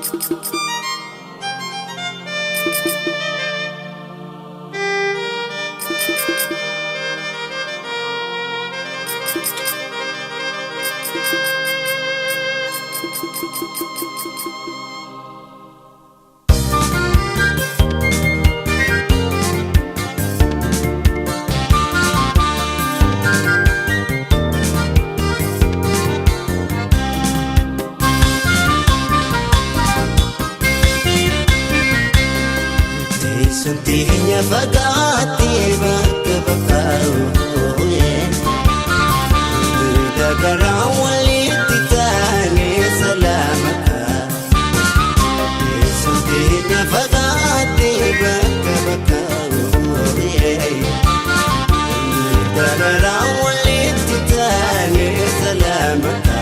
Teessoon fagaattee bakka bakkaa'u Duuda garaa walitti taanee salaamata. Teessoon fagaattee bakka bakkaa'u Duuda garaa walitti taanee salaamata.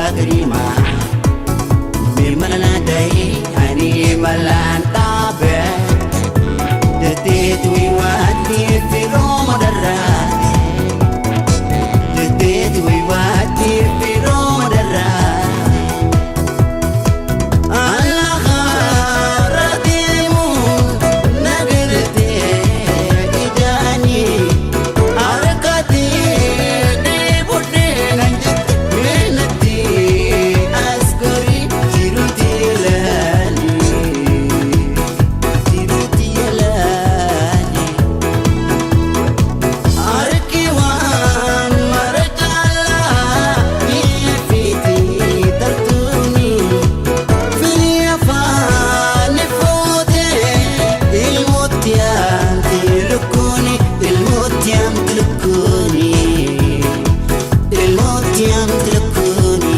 gooftaa gariimaa. Mirmana naa ta'e ani malaan dhaabe. Jetteetu waatti firooma darraate. Jetteetu waatti firooma darraate. Alaakaara deemu nagartee ijaanii harkatee deebodee nan jette meenatti as gorii jiruuti ilaali jiruuti ilaali. Harki waan mara caalaa miifiti tartuuni. Firii afaan fuutee ilmootti aanti lukkuuni ilmootti aanti lukkuuni ilmootti aanti lukkuuni.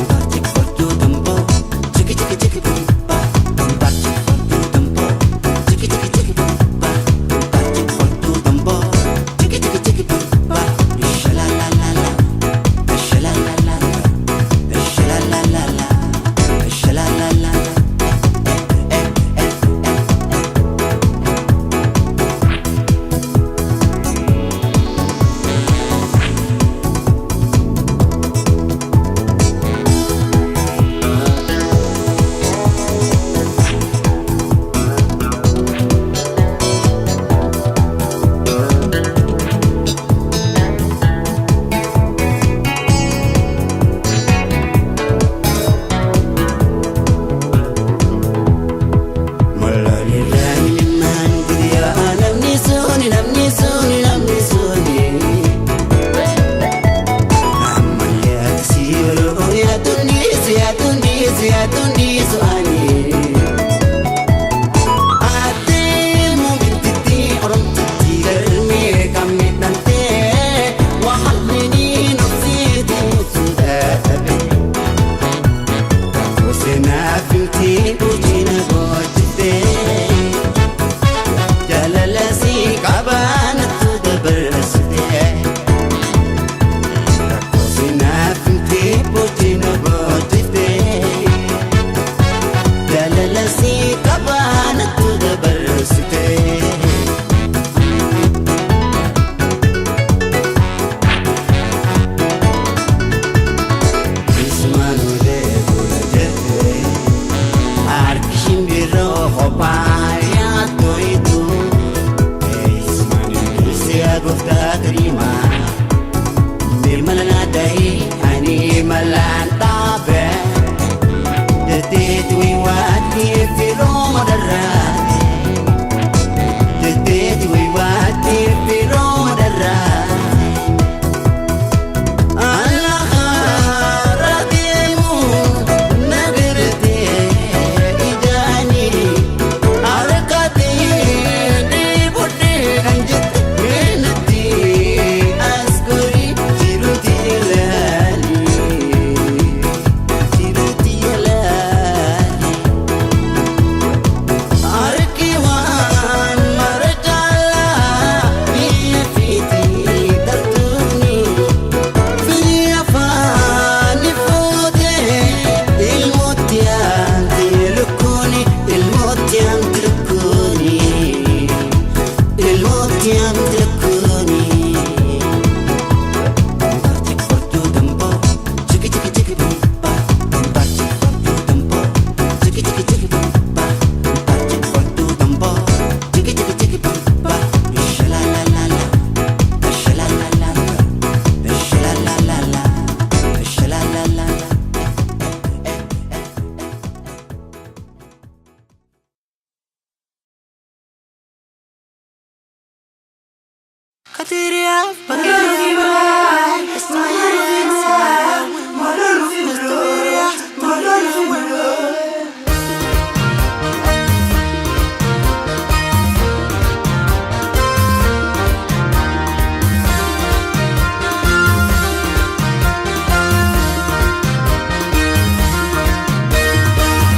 Barchi kortuu tamboo chiki chiki chiki bumba barchi kortuu tamboo chiki chiki chiki bumba barchi kortuu tamboo chiki chiki chiki bumba shalala shalala. Sha-la-la-la-la, sha-la-la-la-la. Namni suni, namni suni, namni suni. Ammayyaati si oloo yaatundisu, yaatundisu, yaatundisu ani. Adeemu bittitti oromtitti galmee kan miidhamtee wahalli nofsiitu suudhaadhabe. Seenaa filtii urjiina gochitee. Jaalala si qabaanatu dabarsite. Rakkoo seenaa filtee bojjina bojjite. Jaalala si qabaanatu dabarsite. Ismaanulee fuula jette. Harki shimbirroo kophaa yaaddooyitu. Eesmaan gooftaa gariimaa. Mirmana naa ta'e ani malaan dhaabe. Jetteetu waatti firooma darraate. Jetteetu waatti firooma darraate. Alaakaara deemu nagartee ijaanii harkatee deebodee kan jette meenatti as gorii jiruuti ilaali jiruuti ilaali. Harki waan mara caalaa miifiti tartuuni. Firii afaan fuutee ilmootti aanti lukkuuni ilmootti aanti lukkuuni ilmootti aanti lukkuuni. Barchi kortuu tamboo chiki chiki chiki bumba barchi kortuu tamboo chiki chiki chiki bumba barchi kortuu tamboo chiki chiki chiki bumba shalala shalala. Sha-la-la-la-la, sha-la-la-la-la.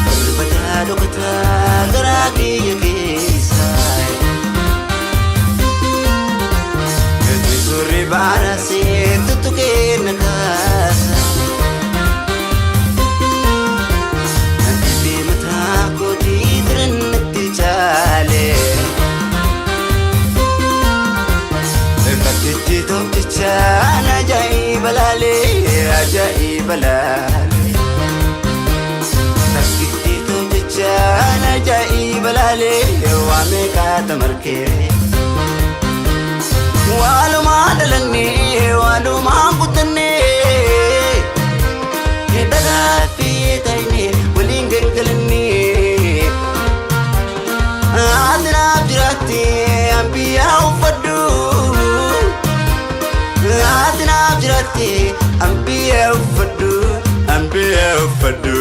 Darbata dhokataa garaa kiyya keessa. Gadi surri. Ajaa'iba laale. Takkittiitu jechaan ajaa'iba laale waa meeqaa tamarkee. Walumaa dhalannee walumaa guddannee dhagaa fi taa'inee waliin gangalannee. Ati naaf jiraatte ambiyyaa uffadhu. Ati naaf jiraatte ambiyyaa uffadhu. Ambiyyaa uffadhu.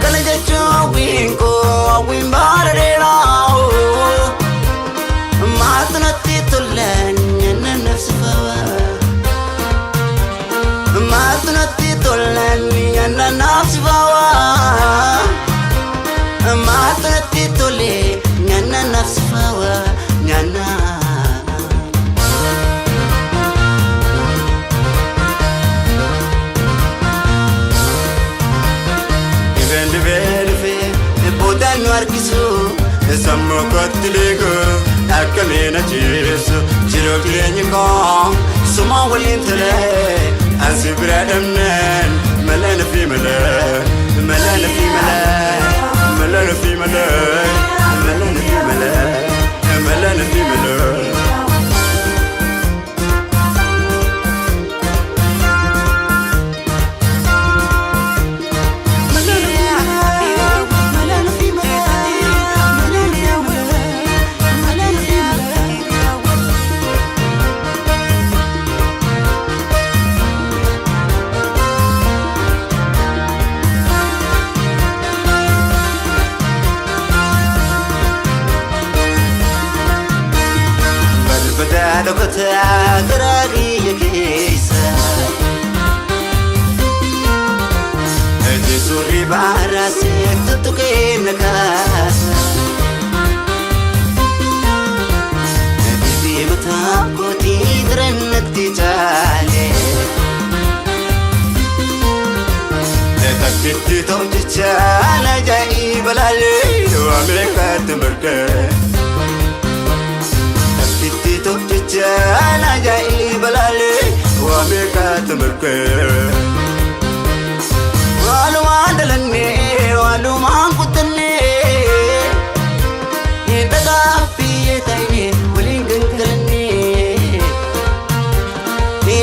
Kana jechuun hawwiin koo hawwiin bara dheeraa. Maaltu natti tolaan nyaanna nafsifawa. Maaltu natti tolaan nyaanna nafsifawa. Maaltu natti tole nyaanna nafsifawa nyaanna. Dhufeen dhufee dhufee boodaan nu harkisu sammuu kootti liigu akkamiin achiisu jiruuf jireenyi koo suma waliin ture ansi bira dhabneen malee na fi malee malee na fi malee malee na fi malee malee na fi malee malee na fi malee. Barbaada dhokataa garaa kiyya keessa. Suurri baaraasee tuttuqee na kaasa. Dhibee mataa kootii daran natti caale. Takkitti ta'u jechaan ajaa'iba laalee waa meeqaatti margee. Takkitti ta'u jechaan ajaa'iba laalee waa meeqaatti margee. Walumaan dhalannee walumaan guddannee dhagaa biyyee taa'inee waliin gangalannee.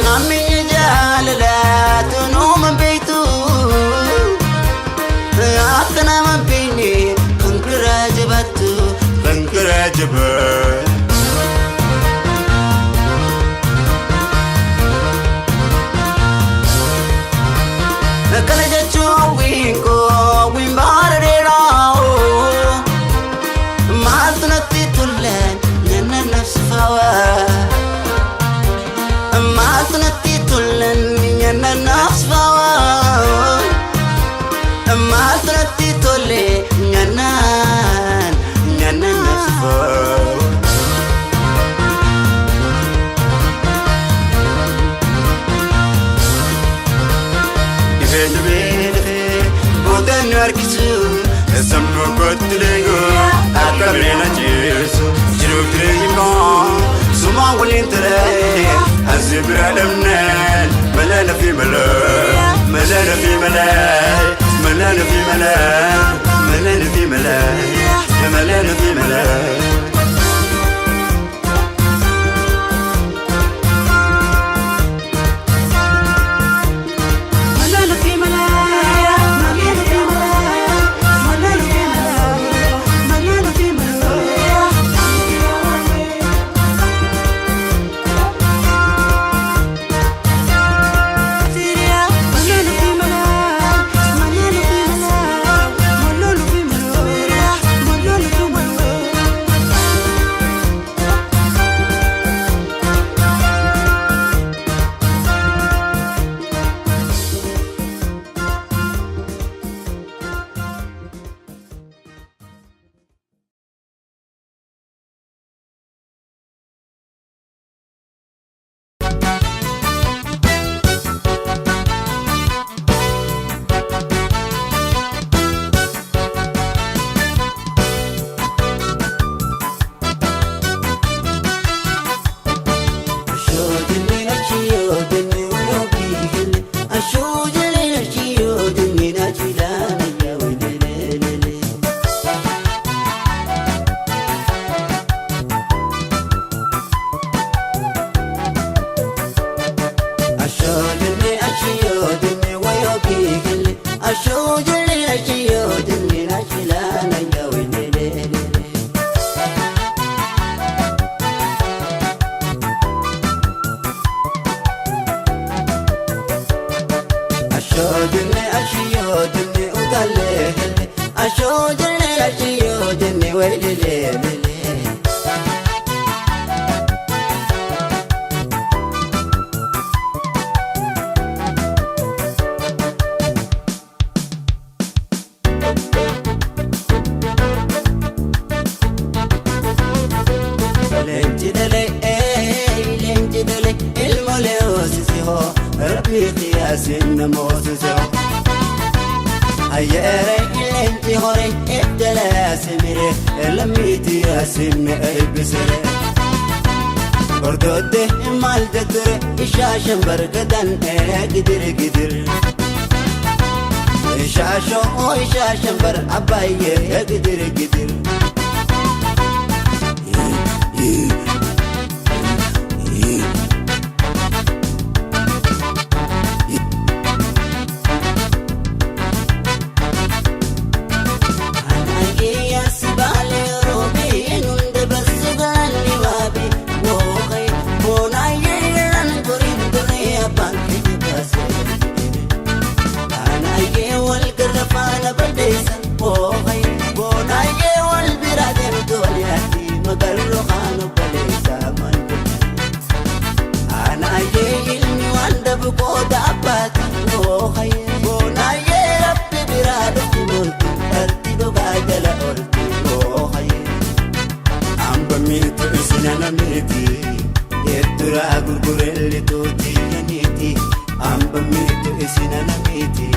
Namni jaalalaa tunuuma beektu akka nama hin beekne kan garaa jabaattu kan garaa jabaattu. Kana jechuun hawwiin koo hawwiin bara dheeraa. Maaltu natti tolaan nyaanna nafsifawa. Maaltu natti tolaan nyaanna nafsifawa. Maaltu natti tole nyaannaan nyaanna nafsifawa. Dhufee dhufee dhufee boodaan nu harkisu sammuu kootti liigu akkamiin achiisu jiruuf jireenyi koo suma waliin ture ansi bira dhabneen malee na fi malee malee na fi malee malee na fi malee malee na fi malee malee na fi malee. Wayilelee lelee. Leenci dhalee leenci dhalee ilmoolee hoosise hoo rabbii qiyaasin nama hoosise hoo. Hayyeere leenci horee eddala simire lammiitii asinne eebbisere. Hordootte maal jetture ishaashan bargadan gidir gidir. Ishaashoo ishaashan bar abbaayee gidir gidir. Amba miitu isinana miti Eetturaa gurgurelli tuuti yaniiti. Amba miitu isinana miti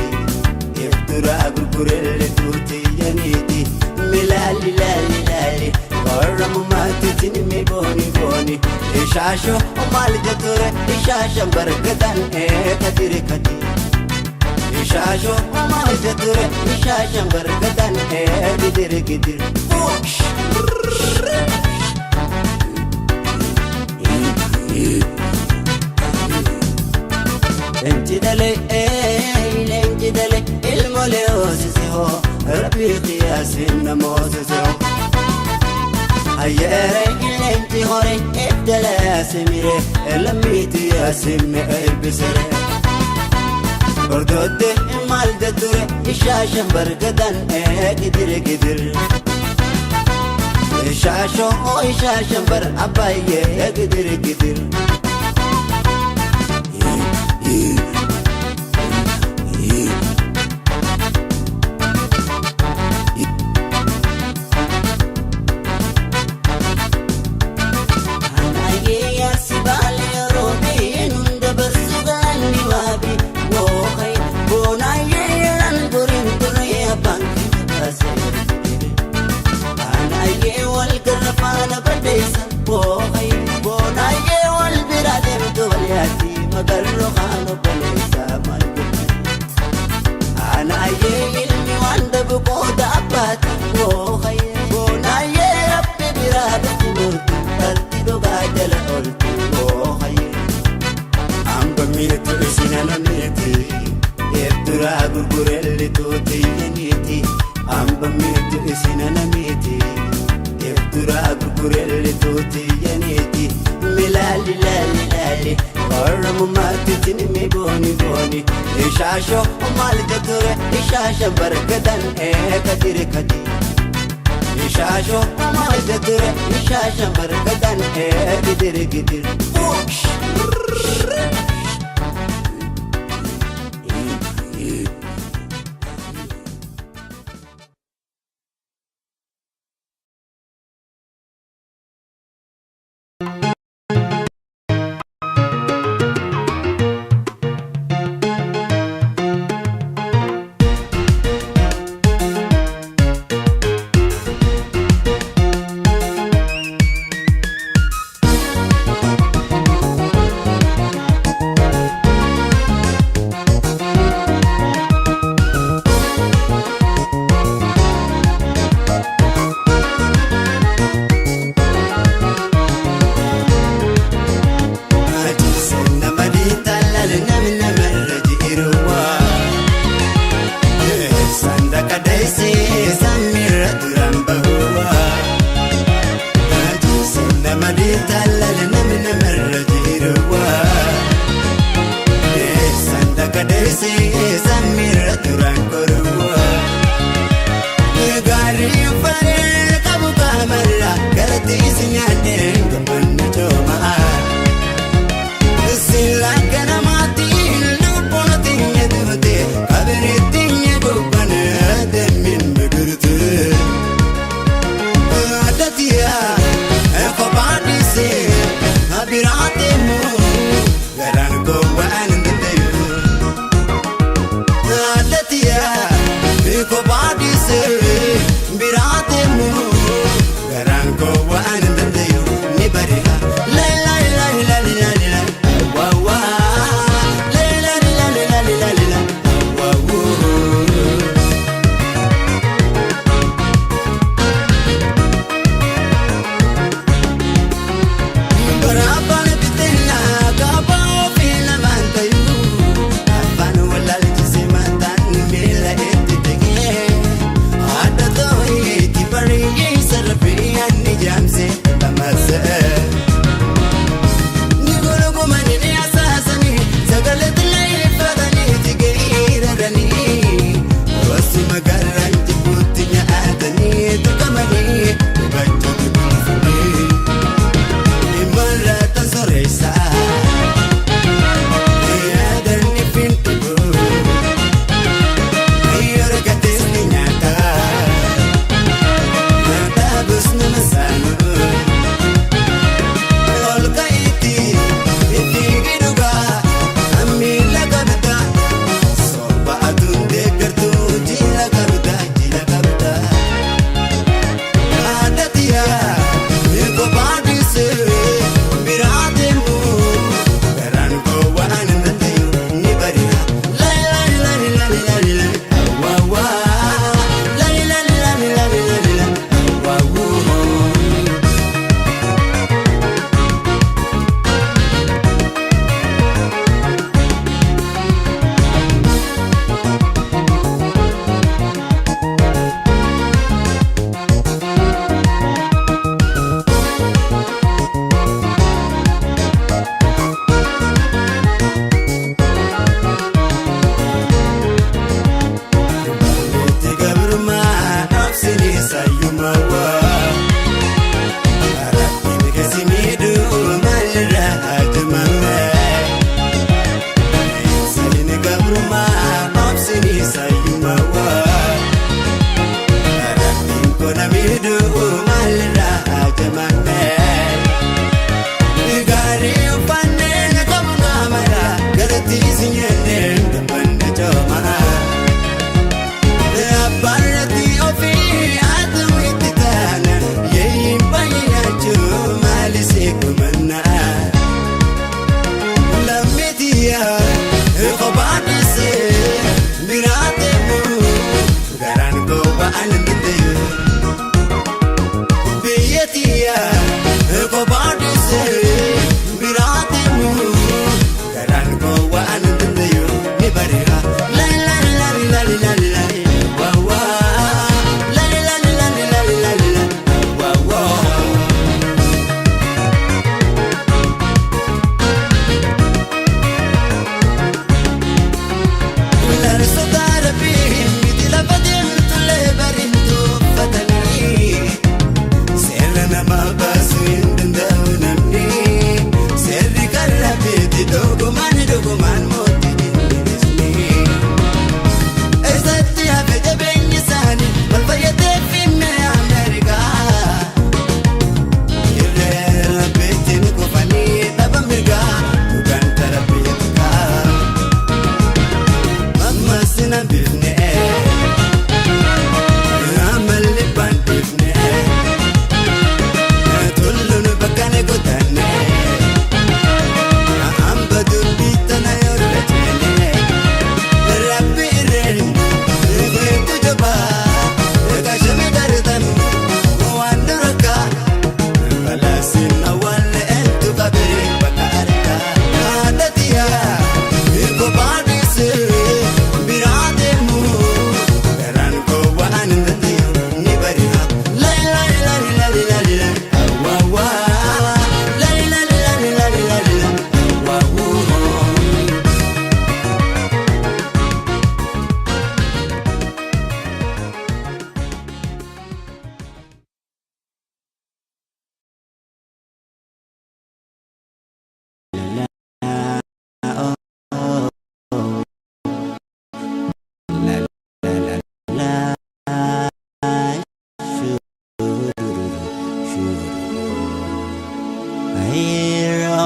Eetturaa gurgurelli tuuti yaniiti. Milaali laali laali Oromummaatti tinmi booni booni. Ishaasho maal jetture ishaashan bargadan kadiri kadi. Ishaasho maal jetture ishaashan bargadan gidir gidir. Leenci dhalee leenci dhalee ilmoolee hoosise hoo rabbii qiyaasin nama hoosise hoo. Hayyeere leenci horee eddala simire lammiitii asinne eebbisere. Hordootte maal jetture ishaashan bargadan gidir gidir. Ishaashoo ishaashan bar abbaayee gidir gidir. Amba miitu isinana miti Eetturaa gurgurelli tuuti yaniiti. Amba miitu isinana miti Eetturaa gurgurelli tuuti yaniiti. Milaali laali laali Oromummaatti tinmi booni booni. Ishaashoo maal jetture ishaashan bargadan kadiri kadi. Ishaashoo maal jetture ishaashan bargadan gidir gidir.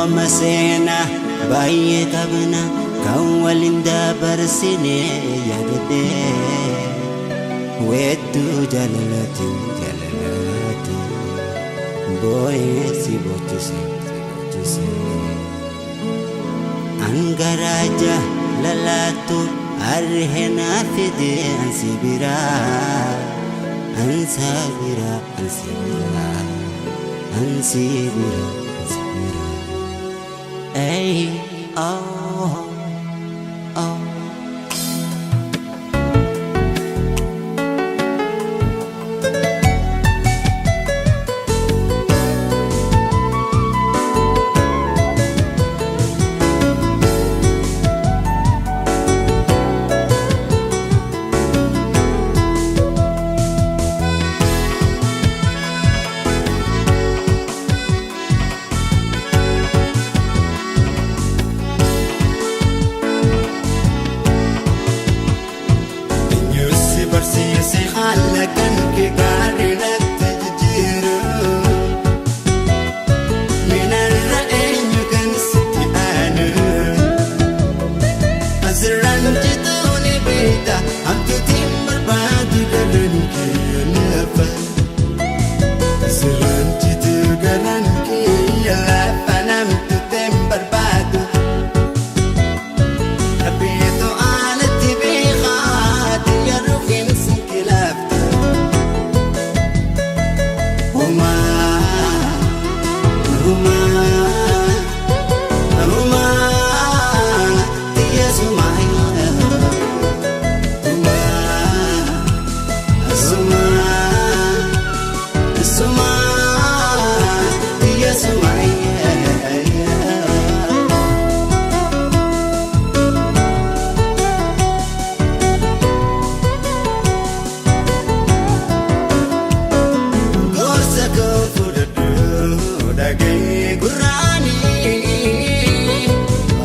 Firooma seenaa baay'ee qabna kan waliin dabarsine yaadadhee weedduu jaalalaatiin jaalalaatiin boo'ee si boochise si boochise. Angaraa jaalalaatu arheenaa fide ansi biraa ansa biraa ansi biraa ansi biraa ansi biraa. Hey, oh, oh. Eenyu barsiise haala kan kee gaarii natti jijjiiru? Minarra eenyu kan sitti aanu? Asirraan jituu ni beekta, hamtuutiin barbaadu garaan kee lafa. Asirraan jituu garaan kee lafa, namtuutiin barbaadu. Rabbiitu alatti beekaa yeroo keessa kilaafta. Humaa humaa humaa xiyyeessumaa humaa sumaa sumaa xiyyeessumaa. Gorsa koo fudhadhu dhaga'ee gurraanii,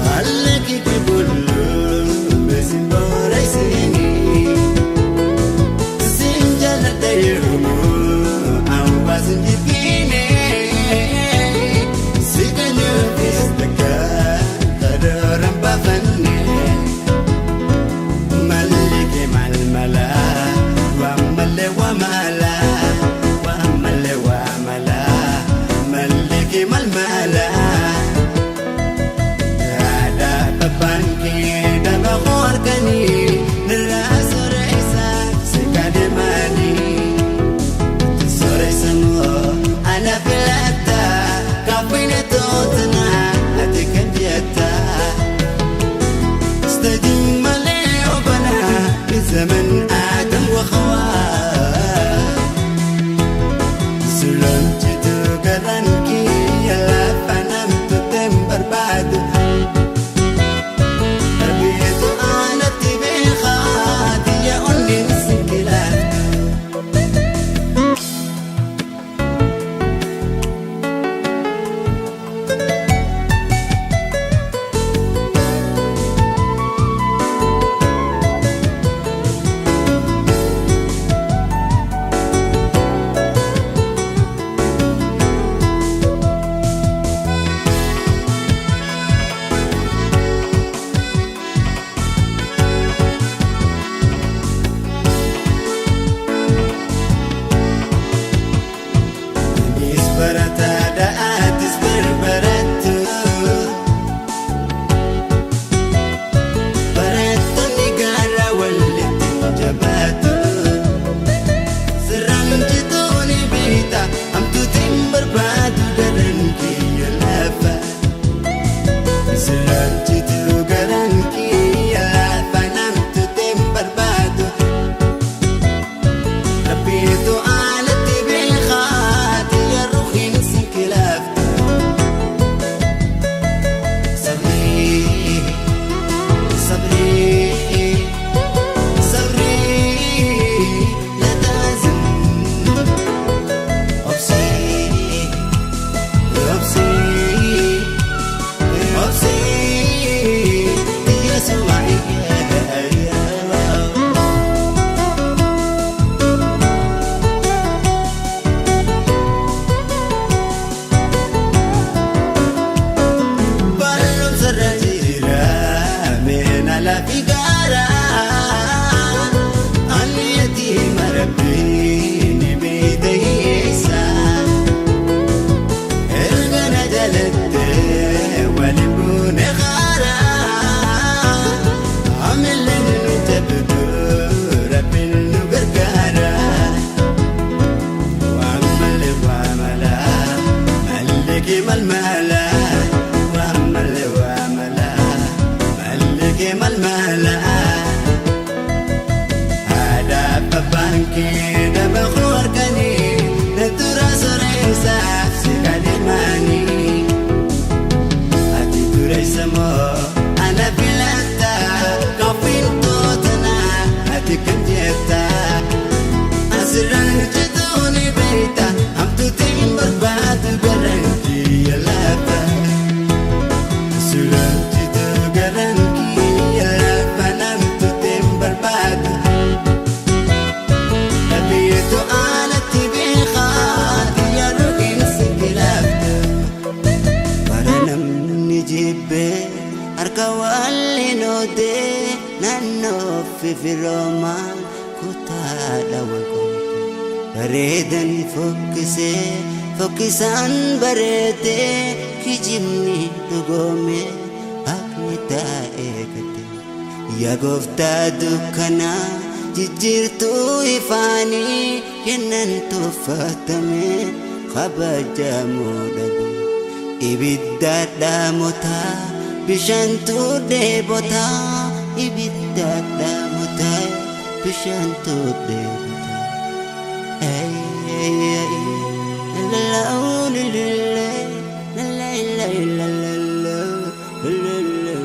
haala kee qulqulluu beesin booraysinii. Sin jaalladha yeroo hawaasni jibbiine, si kanyuufis takka tadooraan baafanne. Malli kee maal mala, waan malee waa mala, waan malee waa mala, malli kee maal mala. Aadaa abbaan kee daba horkanii, nirraa soreessa si kadeemanii. Soreessa moo ana filata, kaafine tootana ati kan jetta. استدم ملي وبنا من زمن آدم وخواه، سلمت تقرنكي يلا فنمت تنبر بعد ربيت أنا تبيخاتي يا أني سكلات. Anis barataadha atis barbarattu, barattoonni gaara walitti jabaatu. Sirraan jituu ni beekta, hamtuutiin barbaadu garaan kiyya lafa. Sirraan jituu garaan kiyya lafa, namtuutiin barbaadu. Rabbiitu alatti beekaa yeroo hin sinkilaa. malmala Wamale wamala Malliki malmala Ada babanki daba khuarkani Natura soresa Sikalimani Ati turesa mo Ana filata Kafin totana Ati kanjeta Asran jiduni beita Hamtu tim barbadu garanti lafa Asran jidu garanti lafa Namtu tim barbadu Nabiitu alatti beekaati yeroo insi laaftu Bara namni jibbee harka waliin oodee naannoo fifiroomaan kutaadha wal qoode. Bareedan fokkisee fokkisaan bareedee kijibni dhugoome haqni taa'ee gate. Yaa gooftaa dukkanaa jijjiirtuu ifaanii kennan tuffatame kabajamuu dhabe. Ibidda dhaamotaa bishaantu dheebotaa ibidda dhaamotaa bishaantu dheebotaa. Ay, ay, ay, la la oh, la la la la la la la la la la la la.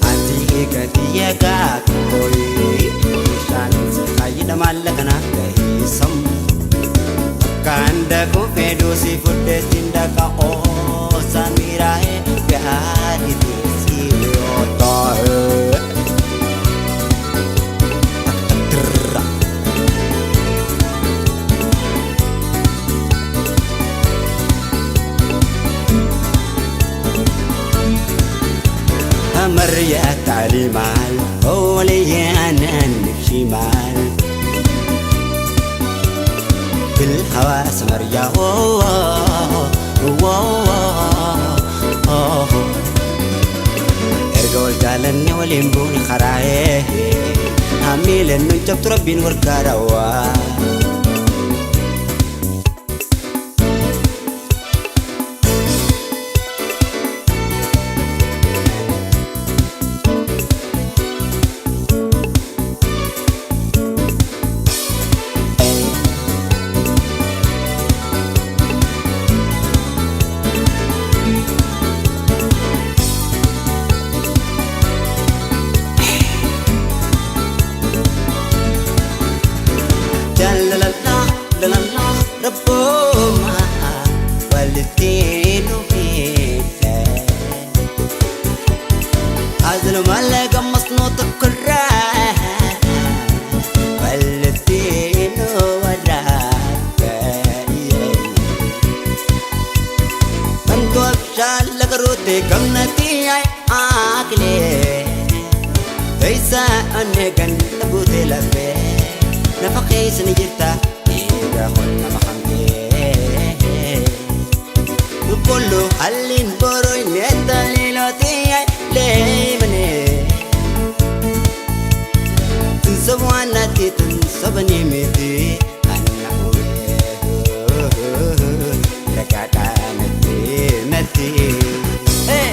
Ati eegati eegaa kooyi bishaan si fayyada maallaqa naaf gahee sammu. Kan dakuu fedhuu si fudhee siin daqa oo samiraa'ee gaarii teessii yoo ta'e. أمر يا تعليمال أولي أنا الشمال في الهوى سمر يا أوه أوه erga wal jaalanne waliin buune karaa'ee hamiileen nun cabtu rabbiin wargaadhaawaa. Jaalalala lalala rabbooma walitti nu hidhe. Azluma laga masnuuta korraa walitti nu waraabbe. Bantu abshaal laga gamnati ay aaklee. Keessa onnee ganda buutee lafee lafa keessa ni jirta dhiiga qonna makamtee. Dukkollu halliin boroo inni ettaliilootii leemane. Tunsobu waannaatti tunsobanii miti anna uumee ragaadhaa natti natti. Hey!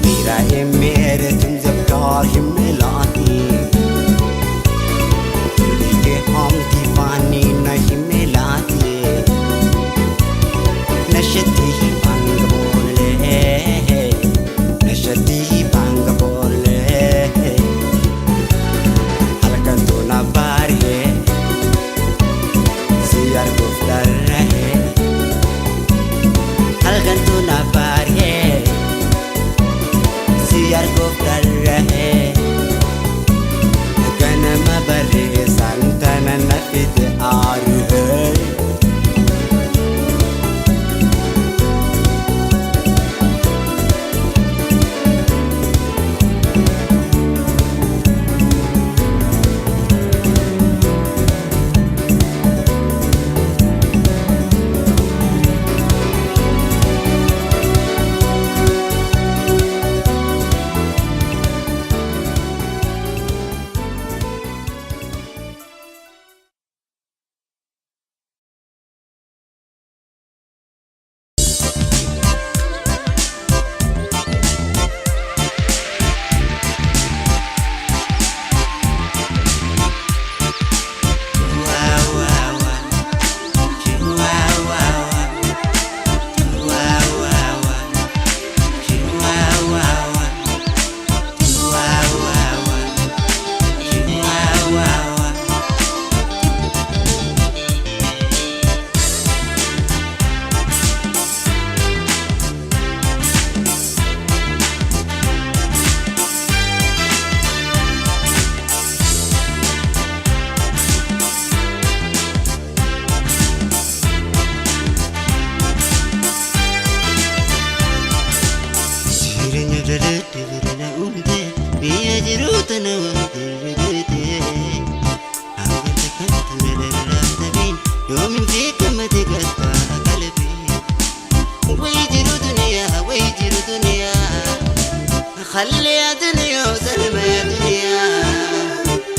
Mira Mi'a jiruu tana waan dirre goote. Hangata kan ture dararaa tabiin yoomin beekamate gattaa qalbii. Wayi jiru duniyaa wayi jiru duniyaa خلي يا دنيا وسلمى يا دنيا.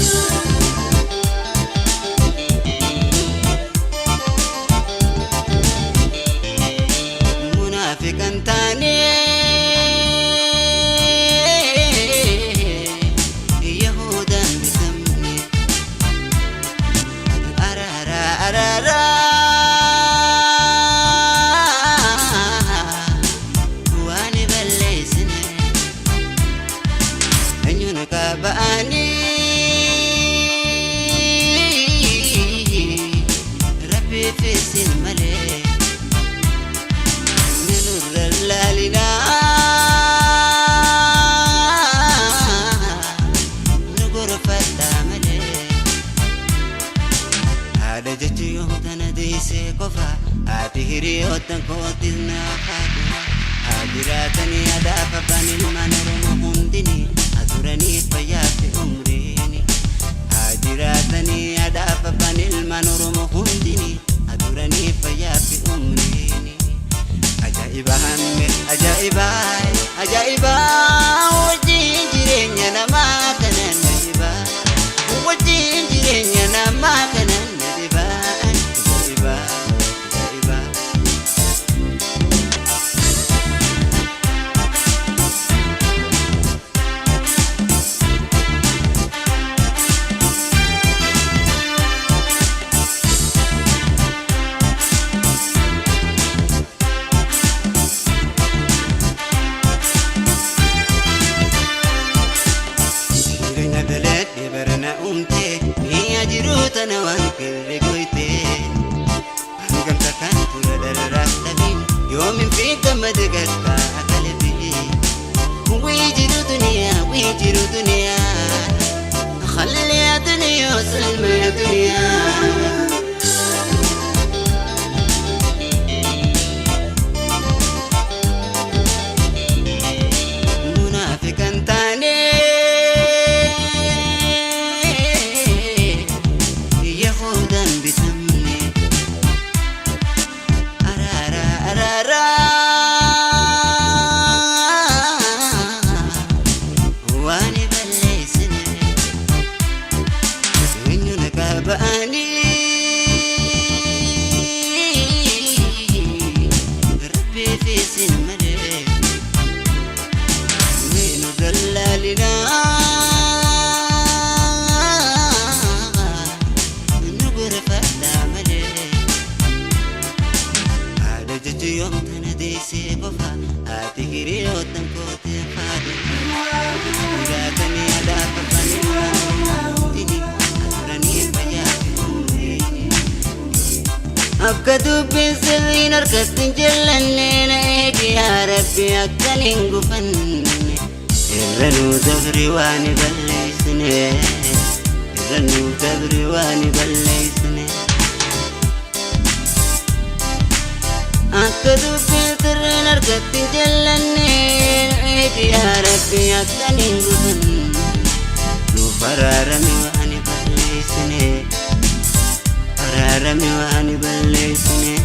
منافقا تاني يهودا بتمني أرارا أرارا واني بلسني أنيونك بأني ربي في سن ملي نور اللالنا نقر فتاملي haadha jechuun yoo tana deessee qofa haati hiriyoota kootis naaf haadha haa jiraatanii adaaf abbaan ilmaan oromoo hundini haa turanii fayyaa fi umriini haa jiraatanii adaaf abbaan ilmaan oromoo hundini haa turanii fayyaa fi umriini. Ajaa'iba hamme ajaa'iba ajaa'iba wajjin jireenya namaa kanan ajaa'iba wajjin jireenya namaa kanan ajaa'iba ajaa'iba ajaa'iba. Jireenya daladhe barana uumte mi'a jiruu tana waan kirre goyte hangamta kan tura dararaaf dhabiin yoomin fi gammade gattaa qalbii. Wii jiru duniyaa wii jiru duniyaa خلي يا دنيا وسلمى يا دنيا. منافقا تاني يهودا بتمني أرارا أرارا واني بلسني إنك بأني ربي في سن ملك من دلالنا نقر فلا ملك haadha jechuun yoom tana deessee qofa haati hiriyootan kootee haadha jiraatanii adaaf abbaan ilmaan oromoo turanii fayyaa fi umriini. Akka dubbiin sirriin harkatti hin jallanne na eegi yaa Rabbi akkan hin gufanne. Irra nuu dabri waan balleessine irra nuu dabri waan balleessine. Akka dubbiin sirriin harkatti hin jallanne na eegi yaa Rabbi akkan hin gufanne. Nuuf araarami waan balleessine araarami waan balleessine.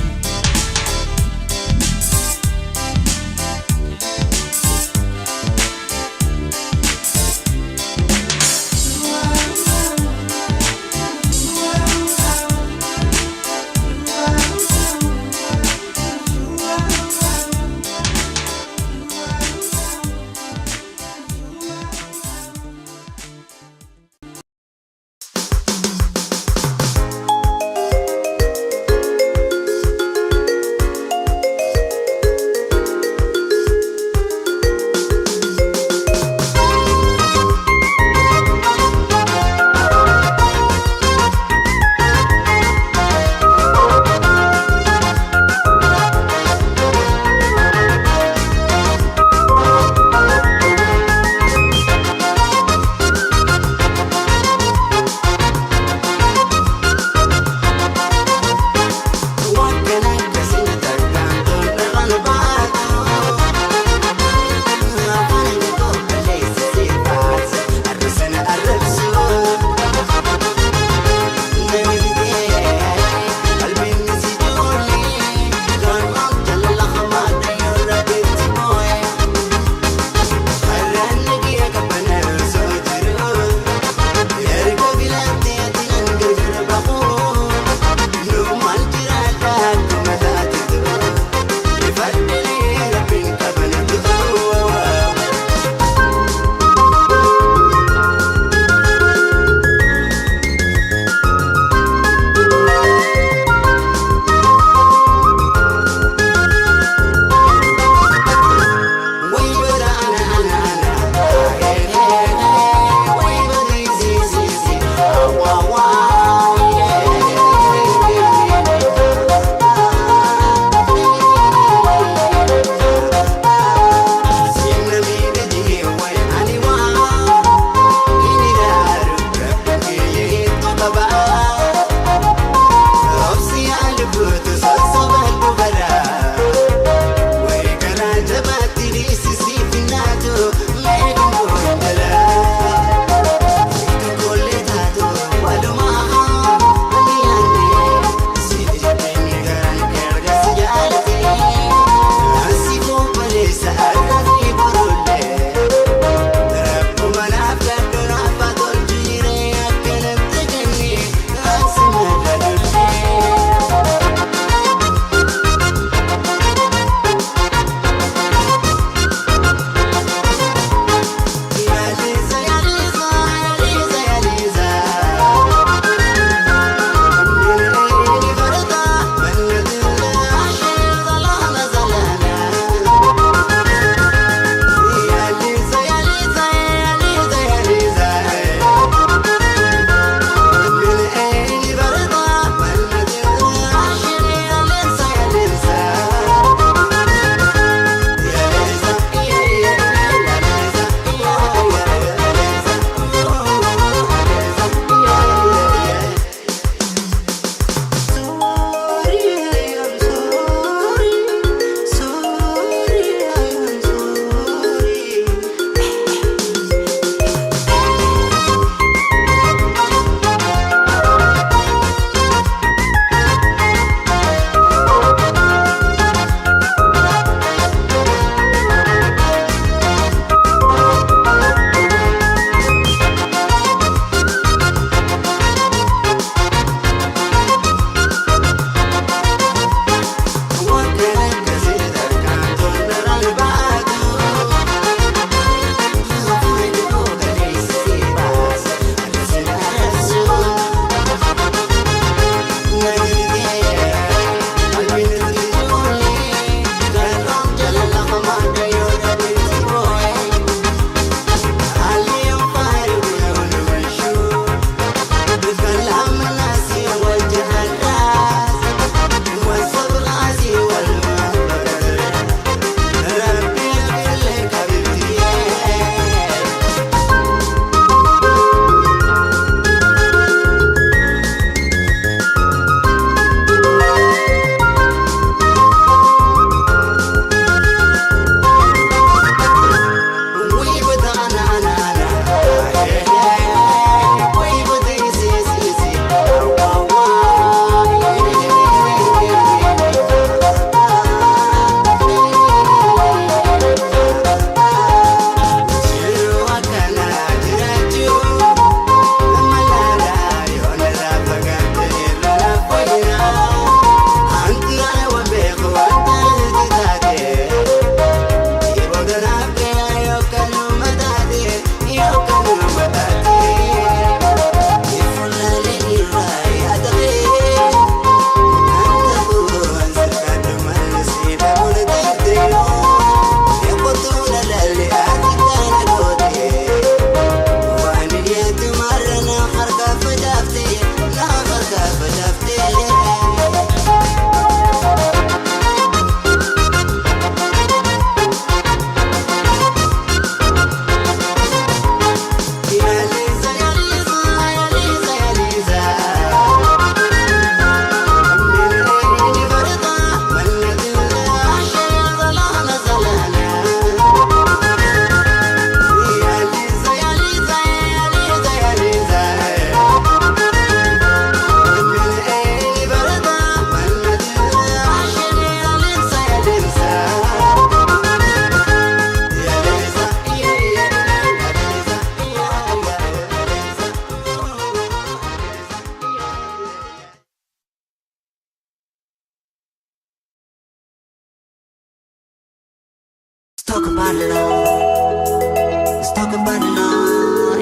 about love. Let's talk about love.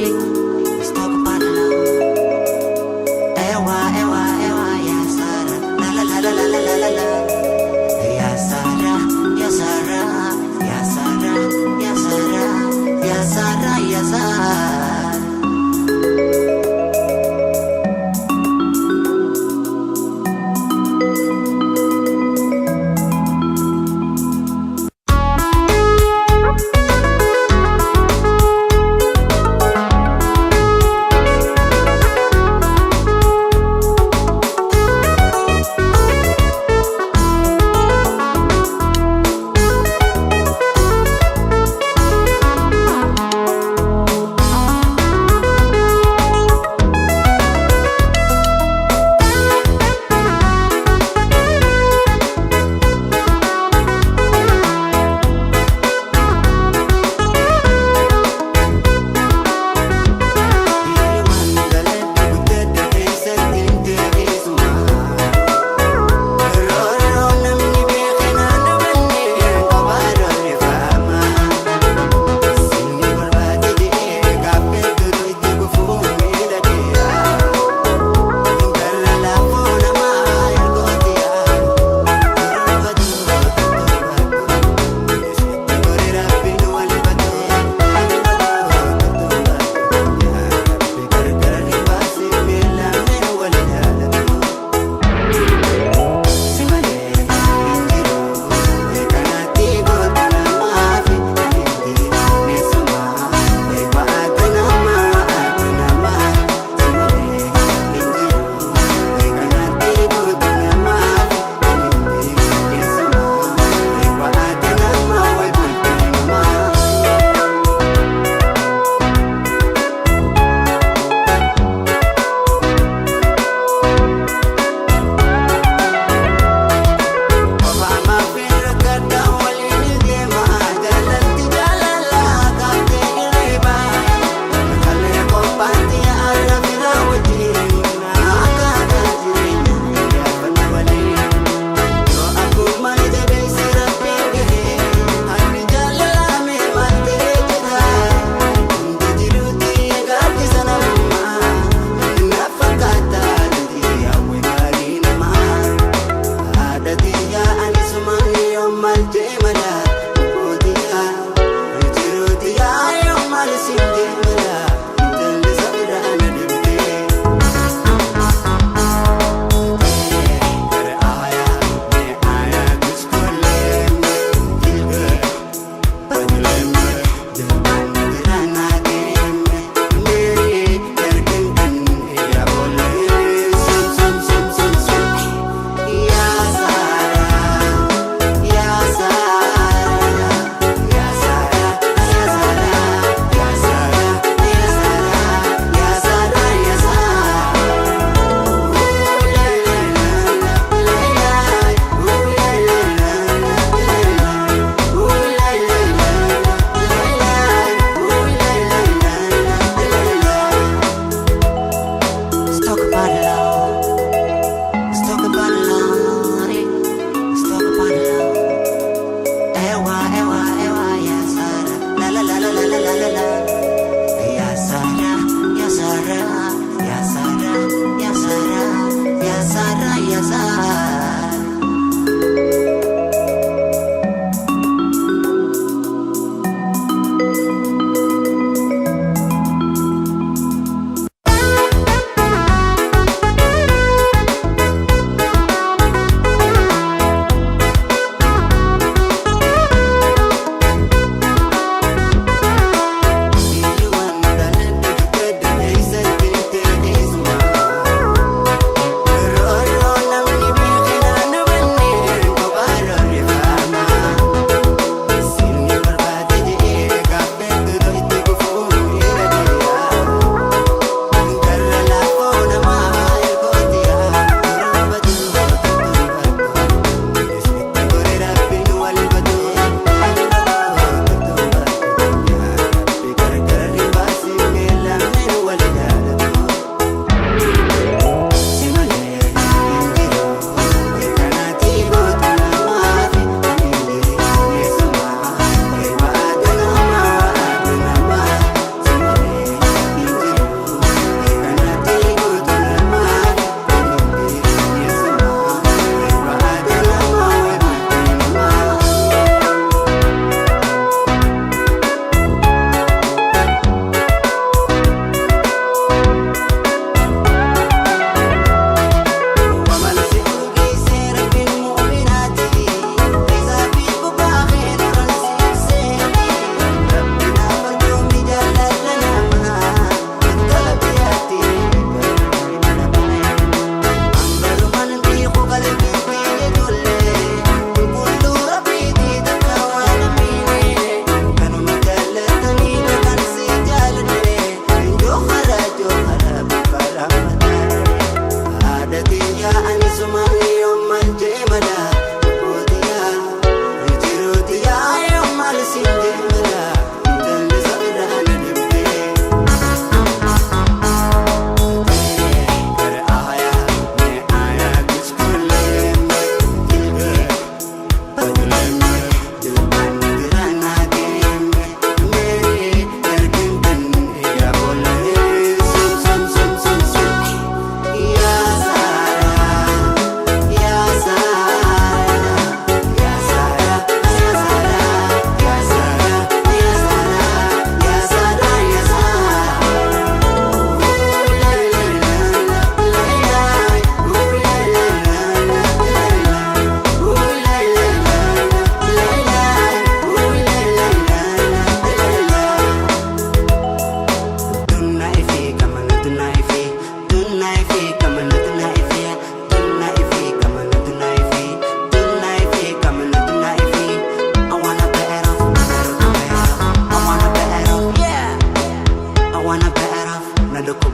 Let's talk about love. Ewa, ewa, ewa, ya Sara. La la la la la la la la la. Ya Sara, ya Sara, ya Sara, ya Sara, ya Sara, ya Sara.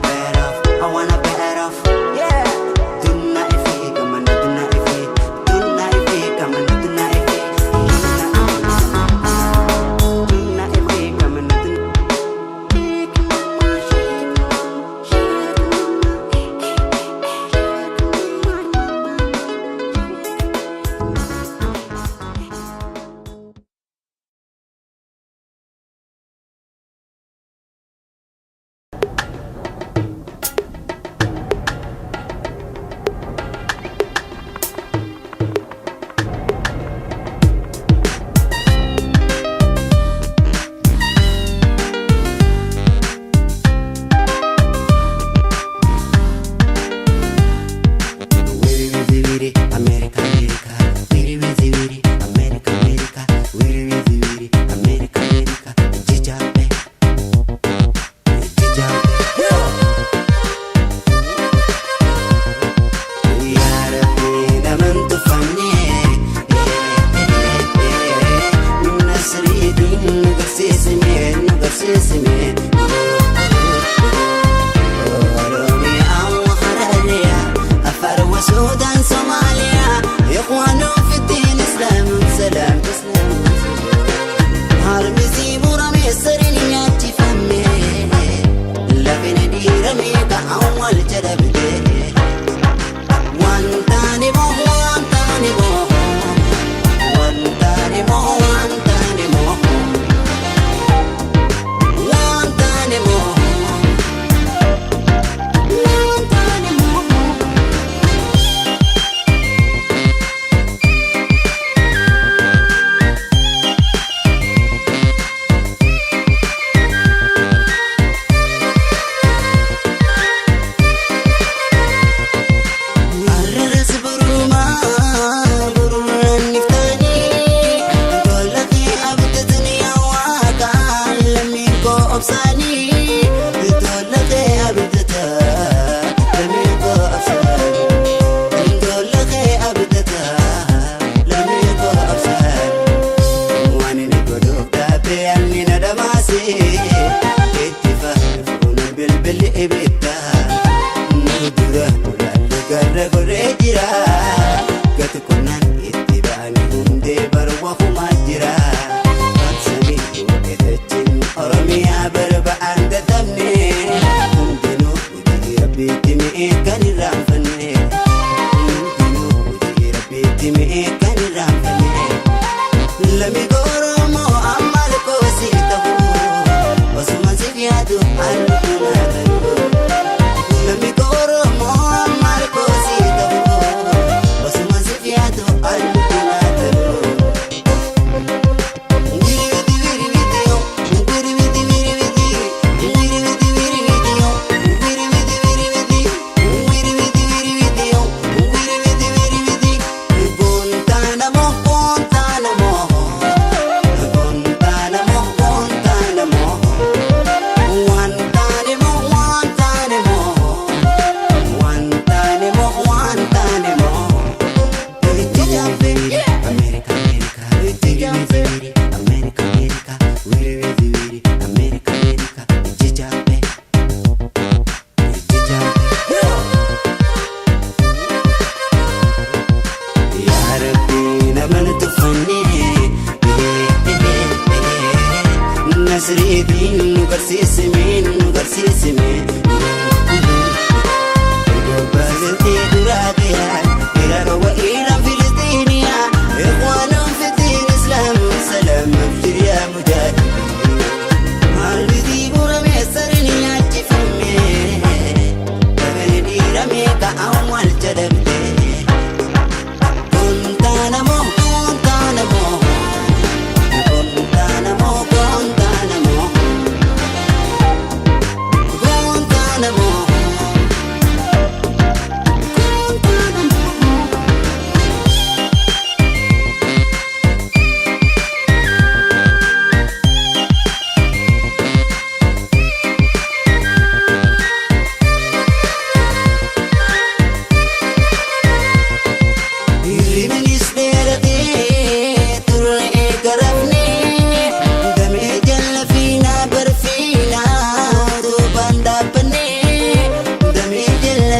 Better off, I wanna better off. Yeah. Tunna ifi kamana tunna ifi, tunna ifi kamana tunna ifi, tunna ifi kamana tunna. Wiri wiri wiri, America, America. Wiri wiri wiri, America, America. Wiri wiri wiri, America, America. Jijabe, jijabe. Ya Rabbi, naman tufamne. Nasridin nugarsisime, nugarsisime. Oromiyaa وحراريا أفر وسودان صوماليا إخوانه في الدين إسلام سلام تسلم هرمزي برمي سرنيا تفهمي لفن ديرمي كأول جرب وانتاني مو وانتاني مو وانتاني مو وانتاني مو وانتاني مو Arras burumaa bururaan iftaanii tolakee abdatanii hawaakaan lammiin koo obsaanii tolakee abdataa lammiin koo obsaanii tolakee abdataa lammiin koo obsaanii waan inni godhuuf dhaabee anni na dhamaasee itti faana bilbilli ibiddaa. Dura lolaallee garra gorree jira gati qonnaan itti ba'anii hundee barwa humaa jira Baksamii godhatachiin Oromiyaa barba'aan dadhabne hundinuu hojii rabbiitti mi'ee kan irraanfanne hundinuu hojii rabbiitti mi'ee kan irraanfanne Lami goromoo amma lakkoofsi ta'u osuma siif yaadu halluu kanaa ta'u. Lami goromoo maal koosii ta'u osuma siif yaadu halluu kanaa ta'u. Wiri witi wiri witi yo, wiri witi wiri witi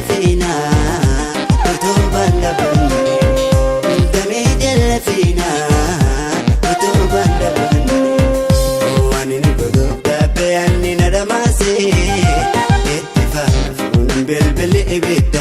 jala fiinaa utubaan dhaabbanne. Damee jala fiinaa utubaan dhaabbanne. Waan inni godhuuf dhaabbee anni na dhamaase. Itti faafuun bilbilli ibidda.